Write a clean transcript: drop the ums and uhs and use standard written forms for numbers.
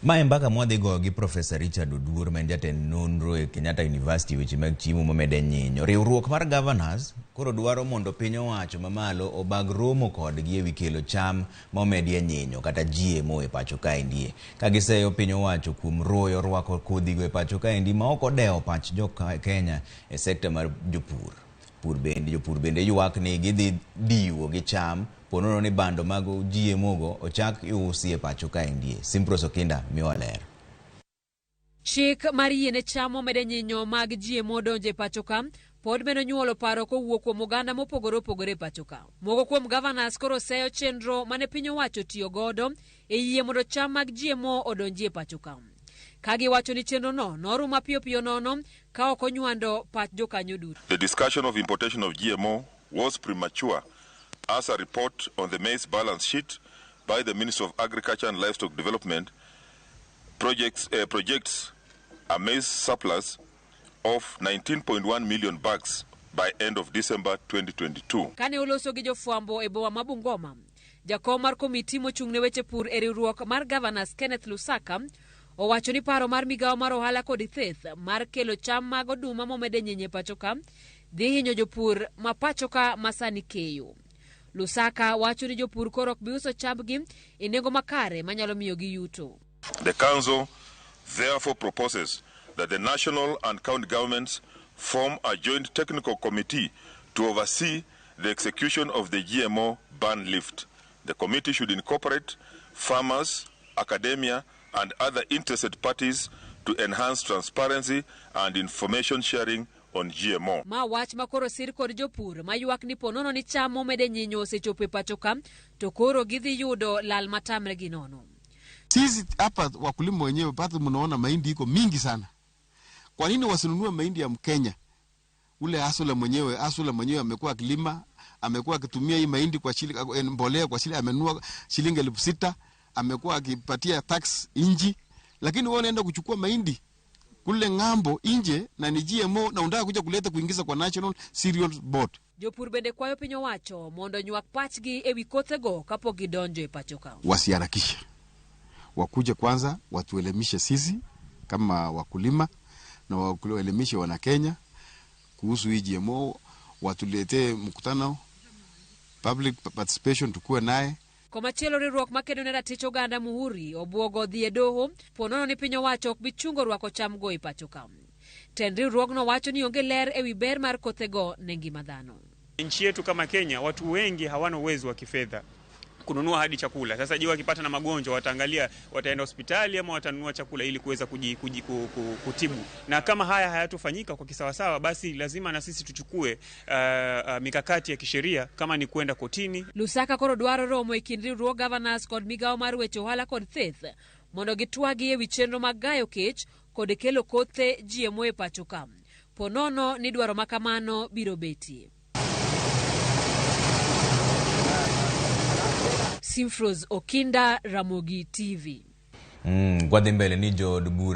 Ma e mbaka mwadhi goyo gi Profesa Richard Oduor ma en jatend nonro e Kenyatta University weche mag chiemo mamede nyinyo. Riwruok mar Governors koro dwaro mondo piny owacho mamalo obag romo kodgi ewi kelo cham ma omedie nyinyo kata GMO e pacho kaendie. Ka giseyo piny owacho kuom royo rwako kodhigo e pacho kaendi ma ok odewo pach jo Kenya e sekta mar jopur. Pur bende jopur bende ywak ni gidhi diwo gi cham ponono ni bando mag GMO go ochak iusi e pacho kaendie. Simpros Okinda miwa ler. Chik mar yiene cham momede nyinyo mag GMO donjo e pacho ka pod medo nyuolo paro kowuok kuom oganda mopogore opogore e pacho ka. Moko kuom governors koro seyo chenro mane piny owacho tiyo godo e yie mondo cham mag GMO odonji e pacho ka. Ka giwacho ni chenrono norum mapiyo piyo nono ka ok onywando pach jokanyo duto. The discussion of importation of GMO was premature as a report on the maize balance sheet by the Ministry of Agriculture and Livestock Development projects a maize surplus of 19.1 million bags by end of December 2022. Kane oloso gi jofwambo e boma ma Bungoma, jakom mar komiti mochung' ne weche pur e riwruok mar Governors Kenneth Lusaka owacho ni paro mar migawo mar ohala kod theth mar kelo cham mag oduma momede nyinyo e pacho ka dhi hinyo jopur ma pacho ka ma sani keyo. Lusaka wacho ni jopur koro ok bi uso chambgi e nengo makare manyalo miyogi yuto. The Council therefore proposes that the national and county governments form a joint technical committee to oversee the execution of the GMO ban lift. The committee should incorporate farmers, academia, and other interested parties to enhance transparency and information sharing on GMO. Ma wach ma koro sir kod jopur ma ywak ni ponono ni cham momede nyinyo osechopo e pacho ka to koro gidhi yudo lal matamre gi nono. Sisi hapa wakulima wenyewe bado mnaona mahindi iko mingi sana. Kwa nini wasinunue mahindi ya Mkenya? Ule hustler mwenyewe, hustler mwenyewe amekuwa akilima, amekuwa akitumia hii mahindi kwa mbolea kwa shilingi, amenunua shilingi 6,000, amekuwa akipatia tax inji, lakini wewe unaenda kuchukua mahindi kule ng'ambo nje na ni GMO na unataka kuja kuleta kuingiza kwa National Cereal Board. Jopur bende kwayo piny owacho mondo onywak pachgi ewi kothego kapok gidonjo e pacho ka. Wasiharakishe. Wakuje kwanza watuelimishe sisi kama wakulima na waelimishe wana Kenya kuhusu hii GMO, watuletee mkutano public participation tukue naye. Komachielo riwruok makedo ne ratich oganda Muhuri obwogo dhi e doho ponono ni piny owacho ok bi chungo rwako chamgo e pacho ka. Tend riwruogno wacho ni onge ler ewi ber mar kothego ne ngima dhano. Nchi yetu kama Kenya, watu wengi hawana uwezo wa kifedha kununua hadi chakula. Sasa je, wakipata na magonjwa wataangalia wataenda hospitali ama watanunua chakula ili kuweza kutibu. Na kama haya hayatofanyika kwa kisawasawa, basi lazima na sisi tuchukue mikakati ya kisheria kama ni kwenda kotini. Lusaka koro dwaro romo e kind riwruog governors kod migawo mar weche ohala kod theth mondo gitwagi ewi chenro mag gayo kech kod kelo kothe GMO e pacho ka. Ponono ni dwaro makamano biro betie. Simfros Okinda, Ramogi TV. Kwadhi mbele ni jood bura